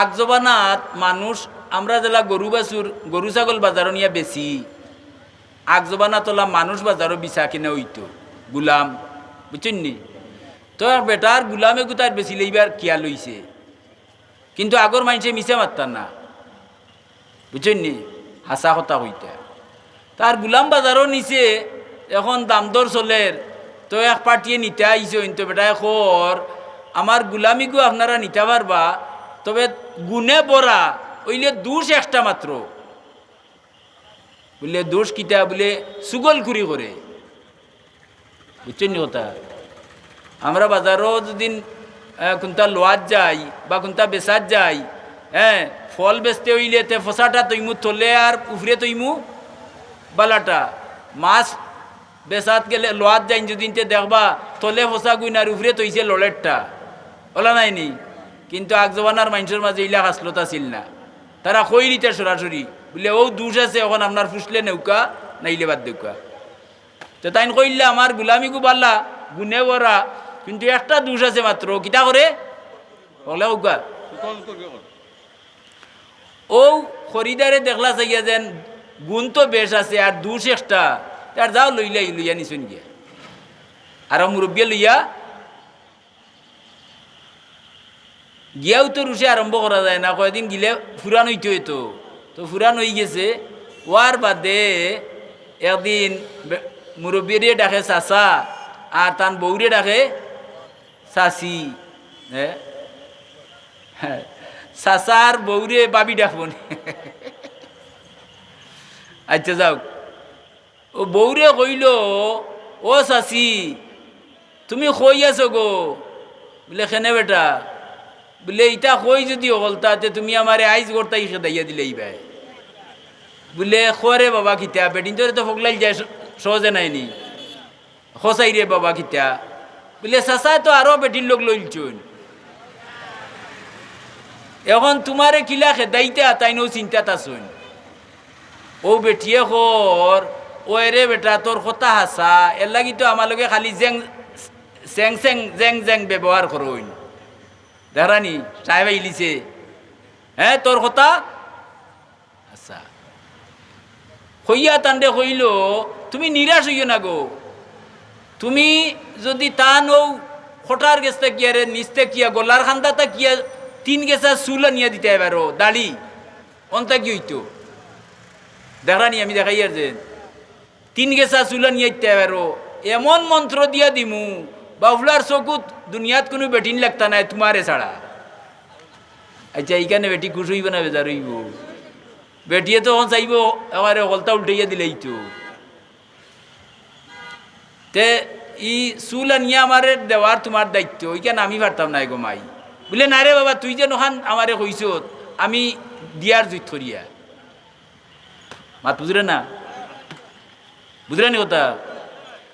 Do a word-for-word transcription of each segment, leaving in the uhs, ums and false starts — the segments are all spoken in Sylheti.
আগ জমানাত মানুষ, আমরা যেলা গরু বাছুর, গরু ছাগল বাজারো নিয়া বেচি, আগ জমানাত অলা মানুষ বাজারো বেচা কিনা অইতো, গুলাম, বুঝছইন নি? তো এক বেটার গুলাম এগু তার বেচিলাইবার খিয়াল অইছে, কিন্তু আগর মানষে মিছা মাততা না, বুঝছইন নি? হাছা কথা কইতা। তার গুলাম বাজারো নিছে, এখন দামদর চলের, তো এক পার্টিয়ে নিতা আইছইন, তো বেটায় কর, "আমার গুলামিগু আপনারা নিতা পারবা, তবে গুণে ভরা, অইলে দুষ একটা মাত্র।" বুলে, "দুষ কিতা?" বুলে, "চুগলখুরি করে।" বুঝছইন নি কথা? আমরা বাজারো যুদি, আহ, কুনটা লওয়াত যাই বা কুনটা বেচাত যাই, হ্যাঁ, ফল বেচতে অইলে তে ফসাটা থইমু তলে আর উফরে থইমু বালাটা। মাছ বেচাত গেলে, লওয়াত যাইন যুদি, তে দেখবা তলে ফসাগুইন আর উফরে থইছে লড়েরটা। অলা নায় নি? কিন্তু আগ জমানার মানষর মাঝে ইলা খাছলত আছিল না। তারা কই দিতা সরাসরি, বুলে, "অউ দুষ আছে, এখন আপনার ফুসলে নেউক্কা, নাইলে বাদ দেউক্কা।" তে তাইন কইলা, "আমার গুলামিগু বালা, গুণে ভরা, কিন্তু একটা দুষ আছে মাত্র।" কিতা করে? হকলে কউক্কা। অউ খরিদারে দেখলা চাইয়া যেন গুণ তো বেশ আছে, আর দুষ একটা, তে আর যাও লইলাই, লইয়া নিছইন গিয়া। আর মুরব্বিয়ে লইয়া গিয়াও তো রুশে আরম্ভ করা যায় না, কয়দিন গিলে ফুরান অইতো অইতো। তো ফুরান অইগেছে, অওয়ার বাদে একদিন বে-, মুরব্বিরে ডাকে চাচা, আর তান বউরে ডাকে চাচি। হ্যাঁ? চাচার বউরে ভাবি ডাকবো নি? আচ্ছা, যাউক। অউ বউরে কইলো, "ও চাচি, তুমি কই আছো গো?" বুলে, "কেনে বেটা?" বুলে, "ইতা কই যুদি অকলতা, তে তুমি আমারে আইজ ঘর থাকি খেদাইয়া দিলাইবায়।" বুলে, "কও রে বাবা কিতা, বেটিন্তরে তো ফগলাইল যায় স-, সহজে নায় নি। কও চাই রে বাবা কিতা?" বুলে, "চাচায় তো আরো বেটির লগ লইলছইন। এখন তুমারে কিলা খেদাইতা, তাইন অউ চিন্তাত আছইন।" অউ বেটিয়ে কর, "অয় রে বেটা, তোর কথা হাছা, এরলাগি তো আমার লগে খালি জেং, চেং চেং, জেং জেং ব্যবহার করইন।" দেখরানি, সাহেব আইলিছে। হ্যাঁ, তোর কথা? আচ্ছা। কইয়া তানরে কইলো, "তুমি নিরাশ অইও না গো। তুমি যুদি তান অউ খটার গেছ থাকিয়া রে, নিচ থাকিয়া, গলার কান্দা থাকিয়া তিন গেছা চুল আনিয়া দিতায় পারো, দাড়ি।" অন থাকি অইতো। দেখরানি আমি দেখাইয়ার যে, তিন গেছা চুল আনিয়া দিতায় পারো, এমন মন্ত্র দিয়া দিমু, বাফুলার চকুত দুনিয়াত কুনু বেটিন লাগতা নায় তুমারে ছাড়া। আচ্ছা, ইখানে বেটি খুশ অইবো না বেজার অইবো? বেটিয়ে তো অখন চাইবো, আমারে হকলতা উল্টাইয়া দিলাইতো। তে ই চুল আনিয়া আমারে দেওয়ার তুমার দায়িত্ব, ইখান আমি পারতাম নায় গো মাই। বুলে, "না রে বাবা, তুই যেন অখান আমারে কইছত, আমি দিয়ার জুইত করিয়া।" মাত বুঝরে না? বুঝরে নি কথা?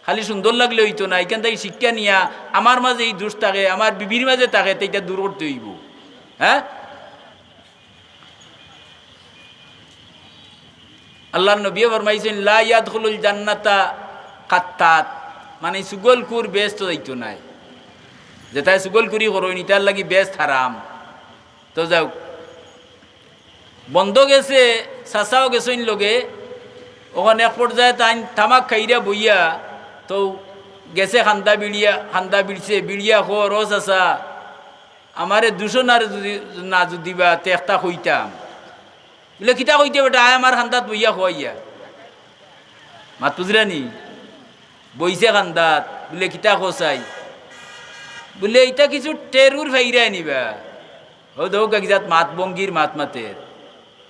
খালি সুন্দর লাগলে অইতো না, ইখান থাকি শিক্ষা নিয়া আমার মাঝে ই দুষ থাকে, আমার বিবির মাঝে থাকে, তে ইটা দূর করতে অইবো। হ্যাঁ? আল্লার নবীয়ে ফরমাইছইন, "লা ইয়াদখুলুল জান্নাতা কাত্তাত", মানে চুগলখুর বেহেস্তো যাইতো নায়। যেতায় চুগলখুরি করইন, ইতার লাগি বেহেস্ত হারাম। তো যাউক, বন্দো গেছে, চাচাও গেছইন লগে, অখন এক পর্যায়ে তাইন তামাক খাইরা বইয়া, তো গেছে কান্দা বিড়িয়া, কান্দা বিড়ছে, বিড়িয়া কর, "ও চাচা, আমারে দুষো না রে যুদি, না যুদি বা তে একটা কইতাম।" বুলে, "কিতা কইতে বেটা, আয় আমার কান্দাত বইয়া কও আইয়া।" মাত বুঝরা নি? বইছে কান্দাত, বুলে, "কিতা কও চাই?" বুলে, "ইতা কিছু টেরুর ফাইরায় নি বা।" অউ দেখউক্কা কিজাত মাত ভঙ্গির মাত মাতের।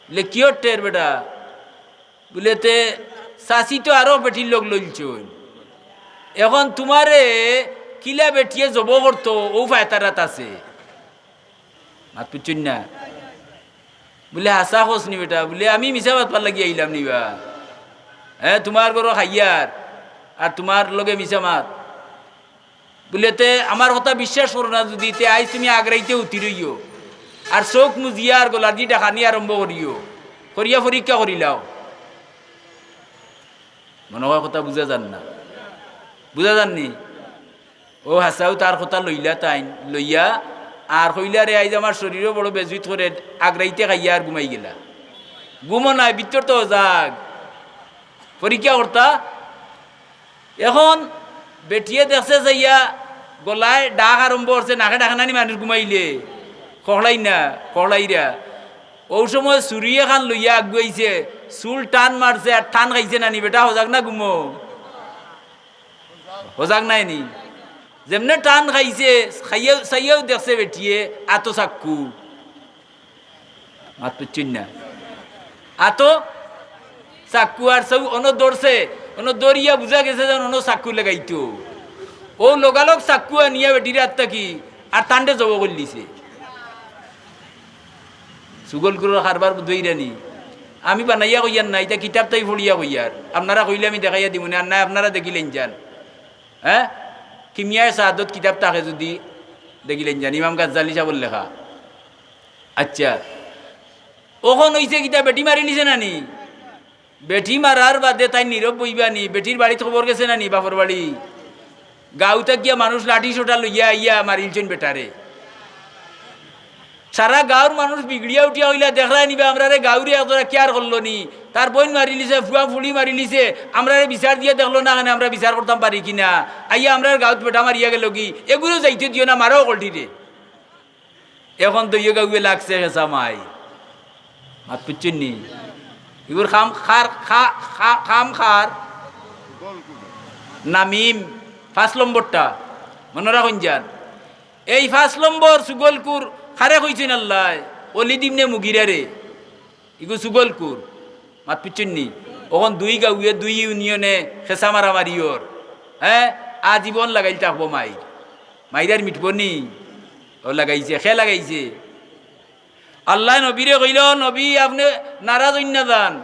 বুলে, "কিয়র টের বেটা?" বুলে, "তে চাচি তো আরো বেটির লগ লইলছইন, এখন তুমারে কিলা বেটিয়ে জবো করতো, অউ ফায়তারাত আছে।" মাত বুঝছইন না? বুলে, "হাছা কছ নি বেটা?" বুলে, "আমি মিছা মাতবার লাগি আইলাম নি বা? হ্যাঁ, তুমার ঘরো খাইয়ার, আর তুমার লগে মিছা মাত?" বুলে, "তে আমার কথা বিশ্বাস করো না যুদি, তে আইজ তুমি আগ রাইতে হুতি রইও, আর চউখ মুজিয়া আর গলাদি ডাকানি আরম্ভ করিও, করিয়া পরীক্ষা করিলাও।" মনো অয় কথা বুঝা যার না, বুঝা যার নি? অউ হাছাউ তার কথা লইলা তাইন, লইয়া আর কইলা রে, আইজ আমার শরীরও বড় বেজুইত করে, আগ রাইতে খাইয়া আর ঘুমাই গেলা। ঘুমো নাই, ভিতর তো অজাগ। পরীক্ষা করতা। এখন বেটিয়ে দেখছে যাইয়া গলায় ডাক আরম্ভ করছে, নাকে ডাকে নানি মানুষ ঘুমাইলে, খখড়াই না, খখড়াইরা। অউ সময় ছুরি এখান লইয়া আগুয়াইছে, চুল টান মারছে আর টান খাইছে নানি, বেটা হজাগ না ঘুমো? হজাগ নায় নি? যেমনে টান খাইছে, খাইয়াও, চাইয়াও দেখছে বেটিয়ে, আতো চাক্কু। মাত বুঝছইন না? আতো চাক্কু আর চউ অনো ধরছে, অনো ধরিয়া বুঝা গেছে যেন অনো চাক্কু লাগাইতো। অউ লগালগ চাক্কু আনিয়া বেটির আত থাকি আর তানরে জবো করিলিছে। চুগলখুরর কারবার বুঝইরা নি? আমি বানাইয়া কইয়ার না, ইতা কিতাব থাকি পড়িয়া কইয়ার। আপনারা কইলে আমি দেখাইয়া দিমুনে, আর নায় আপনারা দেখিলাইন যান। হে, কিমিয়ায়ে সাআদত কিতাব থাকে যুদি দেখিলাইন যান, ইমাম গাজ্জালী সাবর লেখা। আইচ্ছা, অখন অইছে কিতা, বেটি মারিলিছে না নি? বেটি মারার বাদে তাইন নীরব বইবা নি? বেটির বাড়িত খবর গেছে না নি বাপর বাড়ি? গাঁও থাকিয়া মানুষ লাঠি সোটা লইয়া আইয়া মারিলছইন বেটারে। সারা গাঁওর মানুষ বিগড়িয়া উঠিয়া কইলা, দেখরায় নি বা, আমরারে গাঁওরে একজরা care করলো নি, তার বইন মারিলিছে, ফুয়া ফুড়ি মারিলিছে, আমরারে বিচার দিয়া দেখলো না কেনে, আমরা বিচার করতাম পারি কি না? আইয়া আমরার গাঁওত বেটা মারিয়া গেলোগি, এগুরে যাইতে দিও না, মারো অকলটিরে। এখন দুইও গাঁওয়ে লাগছে খেছা মাইর। মাত বুঝছইন নি? ইগুর কাম কার, কা-, কা-, কাম কার? নামিম, পাঁচ নম্বরটা। মনো রাখইন যান। এই পাঁচ নম্বর চুগলখুর কারে কইছইন আল্লায়? ওলিদ ইবনে মুগিরারে। ইগু চুগলখুর। মাত বুঝছইন নি? অখন দুই গাঁওয়ে, দুই ইউনিয়নে খেছা মারামারি অর। হে? আজীবন লাগাইল থাকবো মাইর। মাইর আর মিটবো নি? অউ লাগাইছে, কে লাগাইছে? আল্লায় নবীরে কইলা, "নবী, আপনে নারাজ অইন না যান।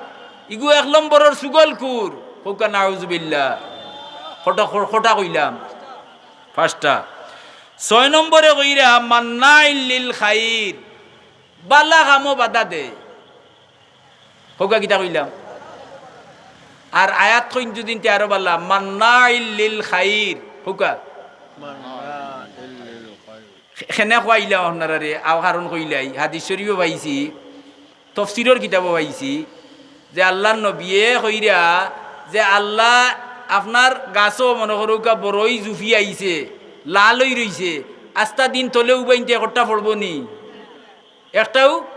ইগু এক নম্বরর চুগলখুর।" কউক্কা নাউজুবিল্লাহ। কটা, ক-, কটা কইলাম? পাঁচটা। ছয় নম্বরে কইরা মান্নাইল লিল খাইর, বালা কামো বাধা দেয়। কউক্কা কিতা কইলাম? আর আয়াত কইন যুদি তে আরো বালা, মান্নাইল লিল খাইর। কউক্কা। কেনে কইলাম আপনারারে, আও কারণ কইলাই, হাদিস শরীফো পাইছি, তফসিরর কিতাবো পাইছি, যে আল্লার নবিয়ে কইরা যে আল্লা আপনার গাছো মনো করউক্কা বড়ই জুফি আইছে, লাল অই রইছে, আস্তা দিন তলে উবাইনতে একটা পড়বো নি? একটাও?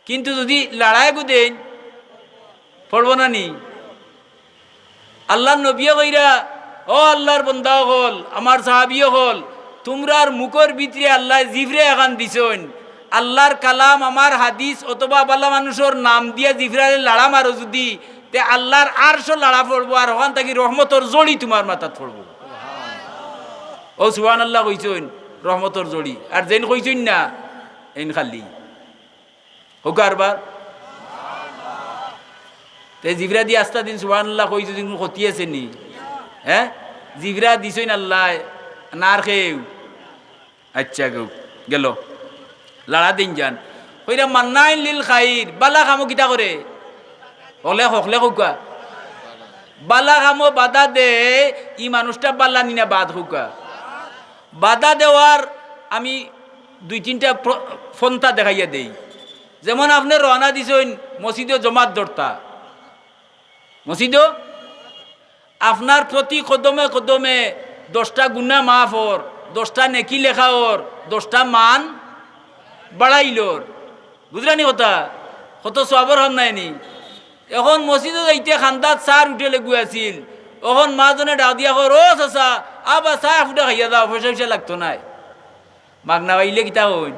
কিন্তু যুদি লাড়ায় গুদেইন, পড়বো না নি? আল্লার নবিয়ে কইরা, "ও আল্লার বন্দা অকল, আমার সাহাবী অকল, তুমরার মুখর ভিতরে আল্লায় জিফরা এখান দিছইন। আল্লার কালাম, আমার হাদিস অথবা বালা মানুষর নাম দিয়া জিফরারে লাড়া মারো যুদি, তে আল্লার আরশো লাড়া পড়বো, আর অখান থাকি রহমতর জড়ি তুমার মাথাত পড়বো।" অউ সুবহানাল্লাহ কইছইন, রহমতর জড়ি। আর যেইন কইছইন না, এইন খালি। কউক্কা আরবার। তে জিফরা দি আস্তা দিন সুবহানাল্লাহ কইছো, দিন ক্ষতি আছে নি? হে? জিফরা দিছইন আল্লায়, না আর কেউ? আইচ্ছা, গেউ, গেলো। লাড়া দেইন যান। কইরা মান্নাইল লিল খাইর, বালা কামো কিতা করে? হকলে, হকলে কউক্কা। বালা কামো বাধা দেয়, ই মানুষটা বালা নি না বাদ কউক্কা। বাধা দেওয়ার আমি দুই তিনটা প্র-, ফন্তা দেখাইয়া দেই। যেমন আপনে রওয়ানা দিছইন মসজিদো জমাত ধরতা, মসজিদো আপনার প্রতি কদমে কদমে দশটা গুনা মাফ অর, দশটা নেকি লেখা অর, দশটা মান বাড়াইলর। বুঝরা নি কথা? কত সওয়াবর কাম নায় নি? এখন মসজিদো যাইতে কান্দাত ছার উঠে লেগু আছিল। অখন মাজনে ডাক দিয়া কর, "ও চাচা, আবা চা ফুটা খাইয়া যাও, পয়সা পয়সা লাগতো নায়।" মাগনা পাইলে কিতা কইন?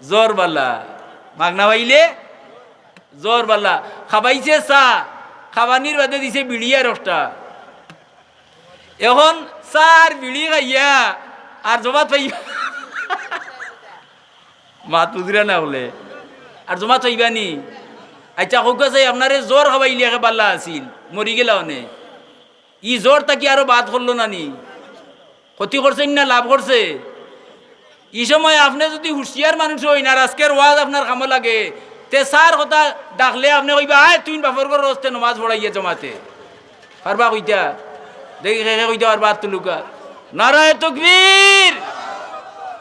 জোর বালা। মাগনা পাইলে জোর বালা। খাবাইছে চা, খাবানির বাদে দিছে বিড়ি আর একটা। এখন চা আর বিড়ি খাইয়া আর জমাত পাইবা? মাত বুঝরা না বলে। আর জমাত পাইবা নি? আইচ্ছা, কউক্কা চাই, আপনারে জোর খাবাইলে একে বালা আছিল, মরি গেলা অনে। ই জোর থাকি আরো বাদ করলো না নি? ক্ষতি করছে না লাভ করছে? ই সময় আপনে যুদি হুঁশিয়ার মানুষ অইন আর আজকের ওয়াজ আপনার কামো লাগে, তে চার কথা ডাকলে আপনে কইবা, "আয়, তুইন বাপর ঘরর অস্তে নমাজ পড়াইয়া জমাতে।" পারবা কইতা? দেখি কে কে কইতা পারবা, আত তুলউক্কা। নারায়ে তাকবীর!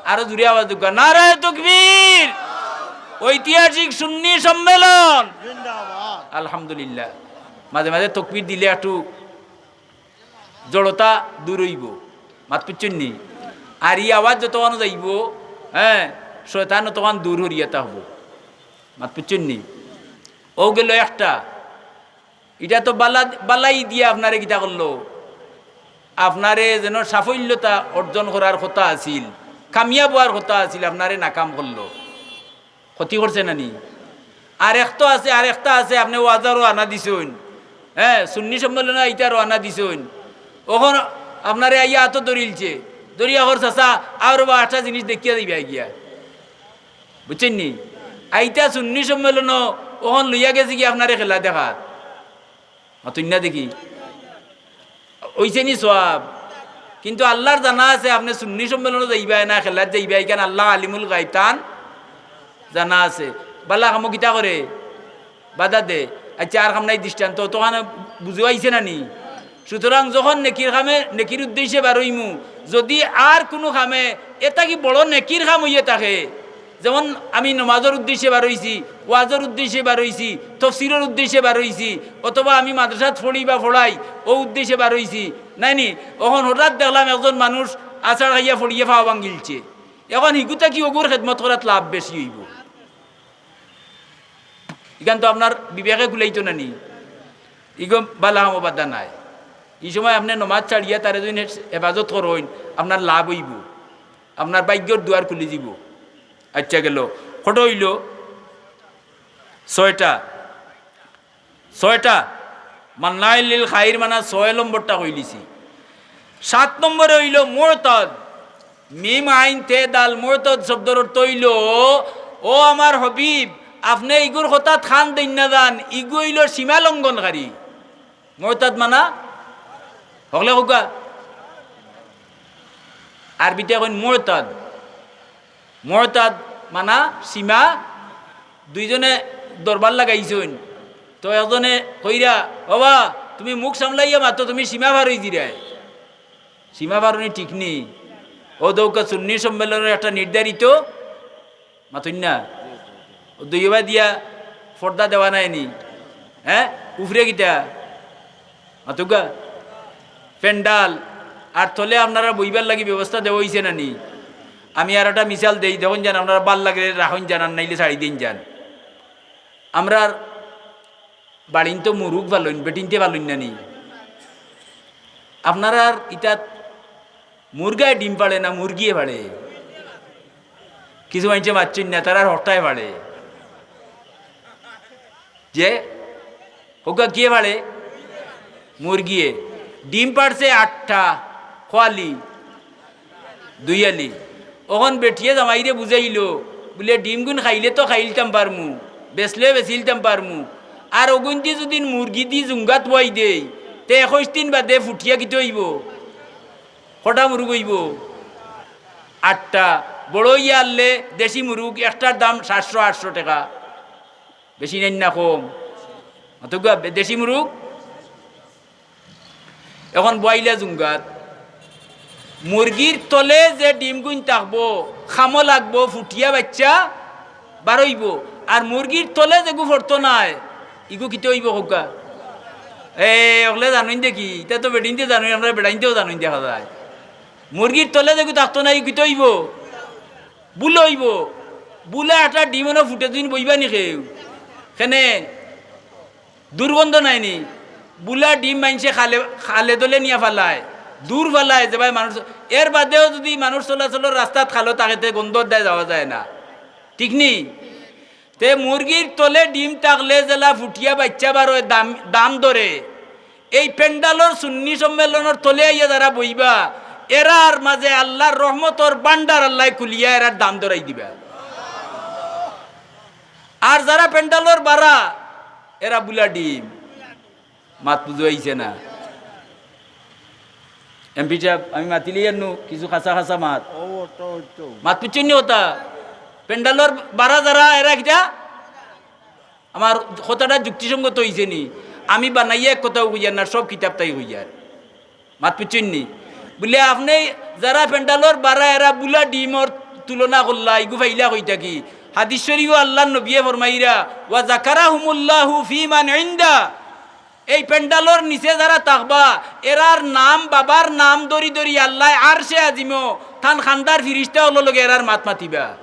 আরো জোরে আওয়াজ দেউক্কা, নারায়ে তকবীর। ঐতিহাসিক সুন্নি সম্মেলন। জিন্দাবাদ। আলহামদুলিল্লাহ। মাঝে মাঝে তকবীর দিলে একটু জড়তা দূর অইবো। মাত বুঝছইন নি? আর ই আওয়াজ যতখান যাইবো, হ্যাঁ, শয়তান অতখান দূর হরিয়া থাকবো। মাত বুঝছইন নি? অউ গেল একটা। ইটা তো বালা, বালাই দিয়া আপনারে কিতা করলো? আপনারে যেন সাফল্যতা অর্জন করার কথা আছিল, কামিয়াব অওয়ার কথা আছিল, আপনারে নাকাম করলো। ক্ষতি করছে না নি? আর এক তো আছে, আর একটা আছে, আপনে ওয়াজো রওয়ানা দিছইন, হ্যাঁ, সুন্নি সম্মেলনো আইতা রওয়ানা দিছইন, অখন আপনারে আইয়া আতো ধরিলছে, ধরিয়া কর, "চাচা, আও রে বা, একটা জিনিস দেখিয়া যাইবায় গিয়া।" বুঝছইন নি? আইতা সুন্নি সম্মেলনো, অখন লইয়া গেছে কি আপনারে খেলা দেখাত? মাতইন না দেখি। অইছে নি সওয়াব? কিন্তু আল্লার জানা আছে, আপনে সুন্নি সম্মেলনো যাইবায় না, খেলাত যাইবায়, ইখান আল্লা আলিমুল গাইব, তান জানা আছে। বালা কামো কিতা করে? বাধা দে। আচ্ছা, আর কাম নাই, দৃষ্টান্ত অতখান বুঝো আইছে না নি? সুতরাং যখন নেকির কামে, নেকির উদ্দেশ্যে বারইমু, যদি আর কুনু কামে, এ থাকি বড় নেকির কাম অইয়া থাকে, যেমন আমি নমাজর উদ্দেশ্যে বারইছি, ওয়াজর উদ্দেশ্যে বারইছি, তফসিরর উদ্দেশ্যে বারইছি, অথবা আমি মাদ্রাসাত পড়ি বা পড়াই, অউ উদ্দেশ্যে বারইছি, নায় নি? অখন হঠাৎ দেখলাম একজন মানুষ আছাড় খাইয়া পড়িয়া পাও ভাঙ্গিলছে। অখন হিগু থাকি অগুর খেদমত করাত লাভ বেশি অইবো। ইখান তো আপনার বিবেকে কুলাইতো না নি? ইগু বালা কামো বাধা নাই। ই সময় আপনে নমাজ ছাড়িয়া তারে যদি হেফাজত করইন, আপনার লাভ অইবো, আপনার ভাগ্যর দুয়ার খুলি যিবো। আচ্ছা গেল, কত অইলো? ছয়টা। ছয়টা। মান্নাইল লিল খাইর মানা ছয় নম্বরটা কইলিছি। সাত নম্বরে অইলো মুরতাদ। মিম আইন তে দাল, মুরতাদ শব্দর অর্থ অইলো, ও আমার হাবিব, আপনে ইগুর কথাত কান দেইন না যান, ইগু অইলো সীমা লঙ্ঘনকারী। মুরতাদ মানা? হকলে কউক্কা। আরবিতে কইন মুরতাদ। মুরতাদ মানা সীমা। দুইজনে দরবার লাগাইছইন, তো একজনে কইরা, "বাবা, তুমি মুখ সামলাইয়া মাতো, তুমি সীমা পার অইযিরায়।" সীমা পার অনি ঠিক নি। অউ দেউক্কা সুন্নি সম্মেলনর একটা নির্ধারিত মাতইন না। অউ দুইওবায় দিয়া পর্দা দেওয়া নাই নি? হ্যাঁ? উপরে কিতা? মাতউক্কা? প্যান্ডাল। আর তলে আপনারার বইবার লাগি ব্যবস্থা দেওয়া অইছে না নি? আমি আর একটা মিসাল দেই, দেখইন যান, আপনারার ভালা লাগলে রাখইন যান, আর নাইলে ছাড়ি দেইন যান। আমরার বাড়িন তো মুরুগ পালইন, বেটিন্তে পালইন না নি? আপনারার ইতাত মুরগায় ডিম পাড়ে না মুরগিয়ে পাড়ে? কিছু মানষে মাতছইন না, তারার হকটায় পাড়ে। যে কউক্কা কিয়ে পাড়ে? মুরগিয়ে। ডিম পাড়ছে আটটা, কয়ালি? দুইয়ালি। অখন বেটিয়ে জামাইরে বুঝাইলো, বুলে, "ডিমগুন খাইলে তো খাইলতাম পারমু, বেচলে বেচিলতাম পারমু, আর অগুইন্তে যদি মুরগিদি জুঙ্গাত বওয়াই দেই, তে একুইশ দিন বাদে ফুটিয়া কিতা অইবো? কটা মুরুগ অইবো?" আটটা। বড় অইয়া আরলে দেশি মুরুগ একটার দাম সাতশো আটশো টেকা। বেশি নায় না কম? অতগুয়া বে-, দেশি মুরুগ। অখন বওয়াইলা জুঙ্গাত। মুরগির তলে যে ডিমগুইন থাকবো, কামো লাগবো, ফুটিয়া বাইচ্চা বারইবো। আর মুরগির তলে যেগু পড়তো নায়, ইগু কিতা অইবো কউক্কা? এ, অকলে জানইন দেখি, ইতা তো বেটিন্তে জানইন, আমরার বেটাইন্তেও জানইন দেখা যায়। মুরগির তলে যেগু থাকতো নায়, ইগু কিতা অইবো? বুলা অইবো। বুলা একটা ডিম অনো ফুটে দিন বইবা নি কেউ? কেনে? দুর্গন্ধ নাই নি? বুলা ডিম মানষে খালে, খালে দলে নিয়া ফালায়, দূর ফালায়, যেবায় মানুষ, এর বাদেও যদি মানুষ চলাচলর রাস্তাত খালো থাকে, তে গন্ধর দায় যাওয়া যায় না, ঠিক নি? তে মুরগির তলে ডিম থাকলে যেলা ফুটিয়া বাইচ্চা বারয়, দাম, দাম ধরে, এই প্যান্ডালর সুন্নি সম্মেলনর তলে আইয়া যারা বইবা, এরার মাঝে আল্লার রহমতর ভান্ডার আল্লায় খুলিয়া এরার দাম ধরাই দিবা। আর যারা প্যান্ডালর বারা, এরা বুলা ডিম। মাত বুঝাইছে না? এমপি সাব, আমি মাতিলে ইয়ার নু কিছু খাসা খাসা মাত। ও, তো, তো। মাত বুঝছইন নি কথা? প্যান্ডালর বারা যারা, এরা কিতা? আমার কথাটা যুক্তিসঙ্গত অইছে নি? আমি বানাইয়া এক কথাও কইয়ার না, সব কিতাব তাই কইয়ার। মাত বুঝছইন নি? বুলে, আপনে যারা প্যান্ডালর বারা, এরা বুলা ডিমর তুলনা করলা, ইগু ফাইলা কই থাকি? হাদিস শরীফো আল্লাহর নবিয়ে ফরমাইরা, "ওয়া যাকারাহুমুল্লাহু ফি মান ইনদা।" এই প্যান্ডালর নিচে যারা থাকবা, এরার নাম, বাবার নাম ধরি ধরি আল্লায় আরশে আজিমো তান খান্দার ফিরিস্তা অকলর লগে এরার মাত মাতিবা।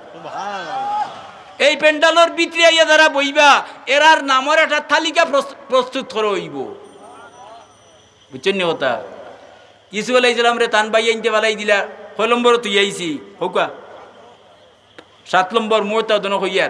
এই প্যান্ডালর ভিতরে আইয়া যারা বইবা, এরার নামর একটা তালিকা প্রস-, প্রস্তুত করা অইবো। বুঝছইন নি কথা? ইউসুফ আলাইহিস সালামরে তান ভাইয়াইন্তে ফালাই দিলা, কয় নম্বরো থুইয়া আইছি, কউক্কা। সাত নম্বর মুহূর্ত অদন কইয়ার।